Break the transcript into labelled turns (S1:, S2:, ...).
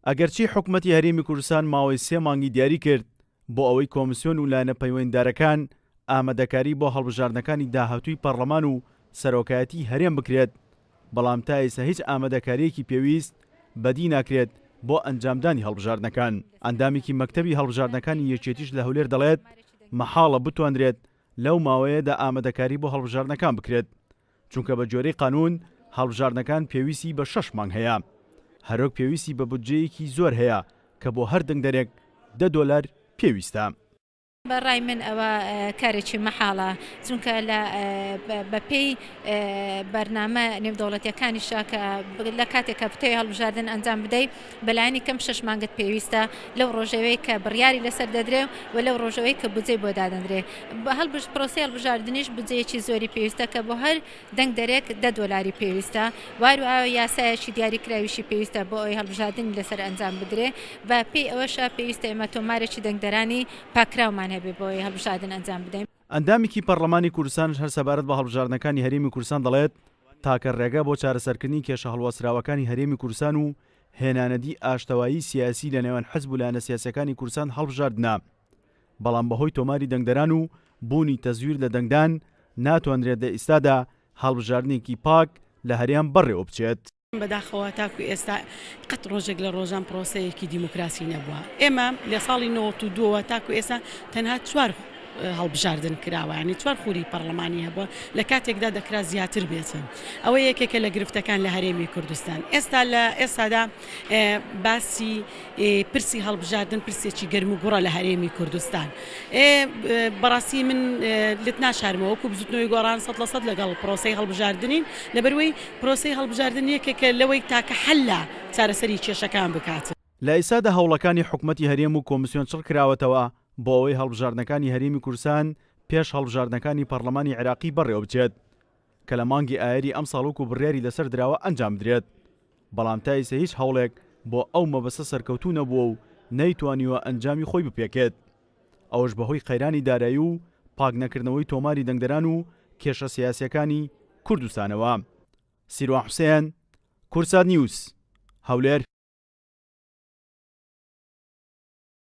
S1: ئەگەرچی حکومەتی هەرێمی کوردستان ماوەی سێ مانگی دیاری کرد بۆ ئەوەی کۆمسیۆن و لایەنە پەیوەندیدارەکان ئامادەکاری بۆ هەڵبژاردنەکانی داهاتووی پەڕلەمان و سەرۆکایەتی هەرێم بکرێت، بەڵام تا ئێستا هیچ ئامادەکارییەکی پێویست بەدی ناکرێت بۆ ئەنجامدانی هەڵبژاردنەکان. ئەندامێکی مەکتەبی هەڵبژاردنەکانی یەکێتیش لە هەولێر دەڵێت، مەحاڵە بتوانرێت لەو ماوەیەدا ئامادەکاری بۆ هەڵبژاردنەکان بکرێت، چونکە بە گوێرەی قانوون هەڵبژاردنەکان پێویستی بە شەش مانگ هەیە، هەروەک پێویستی بە بودجەیەکی زۆر هەیە کە بۆ هەر دەنگدەرێک دە دۆلار پێویستە.
S2: بە ڕای من ئەوە کارێکی مەحاڵە، چونکە لە بە پێی بەرنامە نێودەوڵەتیەکانیشە کە لە کاتێک کە بتەوێ هەڵبژاردن ئەنجام بدەی بەلایەنی کەم شەش مانگت پێویستە لەو ڕۆژەوەی کە بڕیاری لەسەر دەدرێ و لەو ڕۆژەوەی کە بودجەی بۆ دادەندرێ. پرۆسەی هەڵبژاردنیش بودجەیەکی زۆری پێویستە کە بۆ هەر دەنگدەرێک دە دۆلاری پێویستە. واروها یاسایەکی دیاریکراویشی پێویستە بۆ ئەوەی هەڵبژاردنی لەسەر ئەنجام بدرێ. بە پێی ئەوەشە پێویستە ئێمە تۆمارێکی دەنگدەرانی پاککراومان هەبێ بۆ ئەوەی هەڵبژاردن ئەنجام بدەین.
S1: ئەندامێکی پەڕلەمانی کوردستانش هەر سەبارەت بە هەڵبژاردنەکانی هەرێمی کوردستان دەڵێت، تاکە ڕێگا بۆ چارەسەرکردنی کێشە هەڵواسراوەکانی هەرێمی کوردستان و هێنانەدی ئاشتەوایی سیاسی لە نێوان حزب و لایەنە سیاسیەکانی کوردستان هەڵبژاردنە، بەڵام بەهۆی تۆماری دەنگدەران و بوونی تەزویر لە دەنگدان ناتوانرێت لە ئیستادا هەڵبژاردنێکی پاک لە هەرێم بەڕێوەبچێت.
S3: بەداخەوە تاکو ئێستا قەت ڕۆژێک لە ڕۆژان پرۆسەیەکی دیموکراسی نەبووە. ئێمە لە ساڵی 92 وە تاکو ئێستا تەنها چوار هەڵبژاردن کراوە، یانی چوار خولی پەڕلەمانی هەبووە، لە کاتێکدا دەکرا زیاتر بێتن. ئەوە یەکێکە لە گرفتەکان لە هەرێمی کوردستان. ئێستا لە ئێستادا باسی پرسی هەڵبژاردن پرسێکی گەرم و گوڕە لە هەرێمی کوردستان. بەڕاستی من لت ناشارمەوە وەکو بزوتنەوەی گۆڕان سەد لە سەد لەگەڵ پرۆسەی هەڵبژاردنین، لەبەروەی پرۆسەی هەڵبژاردن یەکێکە لەوەی تاکە حەلە چارەسەری کێشەکان بکات.
S1: لە ئیستادا هەوڵەکانی حکومەتی هەرێم و کۆمسیۆن چڕکراوەتەوە بۆ ئەوەی هەڵبژاردنەکانی هەرێمی کوردستان پێش هەڵبژاردنەکانی پەڕلەمانی عێراقی بەڕێوەبچێت کە لە مانگی ئایاری ئەمساڵ وەکو بڕیاری لەسەر دراوە ئەنجامبدرێت، بەڵام تا ئیستا هیچ هەوڵێک بۆ ئەو مەبەستە سەرکەوتوو نەبووە و نەیتوانیوە ئەنجامی خۆی بپێکێت ئەوەش بەهۆی قەیرانی دارایی و پاکنەکردنەوەی تۆماری دەنگدەران و کێشە سیاسیەکانی کوردستانەوە. سیروان حوسێن، کوردسات نیوز، هەولێر.